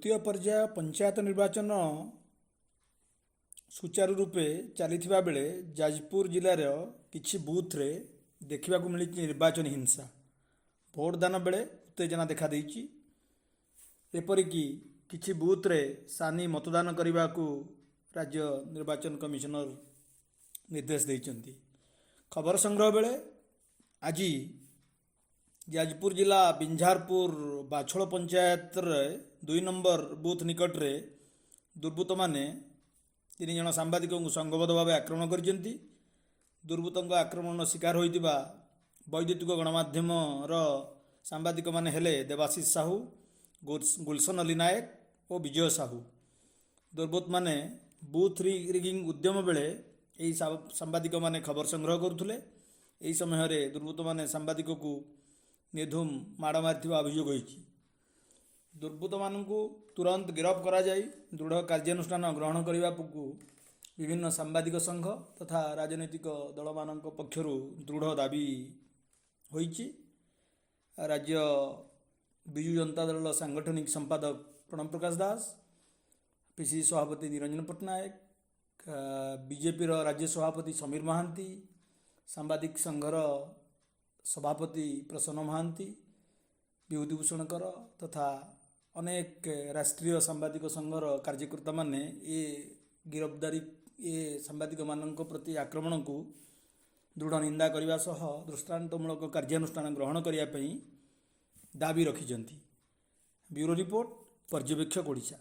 ତୃତୀୟ ପର୍ଯ୍ୟାୟ ପଞ୍ଚାୟତ ନିର୍ବାଚନ ସୁଚାରୁ ରୂପେ ଚାଲିଥିବା ବେଳେ ଯାଜପୁର ଜିଲ୍ଲାର କିଛି ବୁଥରେ ଦେଖିବାକୁ ମିଳିଛି ନିର୍ବାଚନୀ ହିଂସା। ଭୋଟଦାନ ବେଳେ ଉତ୍ତେଜନା ଦେଖାଦେଇଛି। ଏପରିକି କିଛି ବୁଥରେ ସାନି ମତଦାନ କରିବାକୁ ରାଜ୍ୟ ନିର୍ବାଚନ କମିଶନର ନିର୍ଦ୍ଦେଶ ଦେଇଛନ୍ତି। ଖବର ସଂଗ୍ରହ ବେଳେ ଆଜି ଯାଜପୁର ଜିଲ୍ଲା ବିଞ୍ଝାରପୁର ବାଛୋଳ ପଞ୍ଚାୟତରେ 2 ନମ୍ବର ବୁଥ ନିକଟରେ ଦୁର୍ବୃତ୍ତମାନେ 3 ଜଣ ସାମ୍ବାଦିକଙ୍କୁ ସଂଘବଦ୍ଧ ଭାବେ ଆକ୍ରମଣ କରିଛନ୍ତି। ଦୁର୍ବୃତ୍ତଙ୍କ ଆକ୍ରମଣର ଶିକାର ହୋଇଥିବା ବୈଦ୍ୟୁତିକ ଗଣମାଧ୍ୟମର ସାମ୍ବାଦିକମାନେ ହେଲେ ଦେବାଶିଷ ସାହୁ, ଗୁଲସନ ଅଲି ନାୟକ ଓ ବିଜୟ ସାହୁ। ଦୁର୍ବୃତ୍ତମାନେ ବୁଥ୍ ରିଗିଂ ଉଦ୍ୟମ ବେଳେ ଏହି ସାମ୍ବାଦିକମାନେ ଖବର ସଂଗ୍ରହ କରୁଥିଲେ। ଏହି ସମୟରେ ଦୁର୍ବୃତ୍ତମାନେ ସାମ୍ବାଦିକକୁ ନିର୍ଧୁମ ମାଡ଼ ମାରିଥିବା ଅଭିଯୋଗ ହୋଇଛି। ଦୁର୍ବୃତ୍ତମାନଙ୍କୁ ତୁରନ୍ତ ଗିରଫ କରାଯାଇ ଦୃଢ଼ କାର୍ଯ୍ୟାନୁଷ୍ଠାନ ଗ୍ରହଣ କରିବାକୁ ବିଭିନ୍ନ ସାମ୍ବାଦିକ ସଂଘ ତଥା ରାଜନୈତିକ ଦଳମାନଙ୍କ ପକ୍ଷରୁ ଦୃଢ଼ ଦାବି ହୋଇଛି। ରାଜ୍ୟ ବିଜୁ ଜନତା ଦଳର ସାଂଗଠନିକ ସମ୍ପାଦକ ପ୍ରଣବ ପ୍ରକାଶ ଦାସ, ପିସିସି ସଭାପତି ନିରଞ୍ଜନ ପଟ୍ଟନାୟକ, ବିଜେପିର ରାଜ୍ୟ ସଭାପତି ସମୀର ମହାନ୍ତି, ସାମ୍ବାଦିକ ସଂଘର ସଭାପତି ପ୍ରସନ୍ନ ମହାନ୍ତି, ବିଭୂତିଭୂଷଣ କର ତଥା ଅନେକ ରାଷ୍ଟ୍ରୀୟ ସାମ୍ବାଦିକ ସଂଘର କାର୍ଯ୍ୟକର୍ତ୍ତାମାନେ ଏ ଗିରଫଦାରୀ, ଏ ସାମ୍ବାଦିକମାନଙ୍କ ପ୍ରତି ଆକ୍ରମଣକୁ ଦୃଢ଼ ନିନ୍ଦା କରିବା ସହ ଦୃଷ୍ଟାନ୍ତମୂଳକ କାର୍ଯ୍ୟାନୁଷ୍ଠାନ ଗ୍ରହଣ କରିବା ପାଇଁ ଦାବି ରଖିଛନ୍ତି। ବ୍ୟୁରୋ ରିପୋର୍ଟ, ପର୍ଯ୍ୟବେକ୍ଷକ ଓଡ଼ିଶା।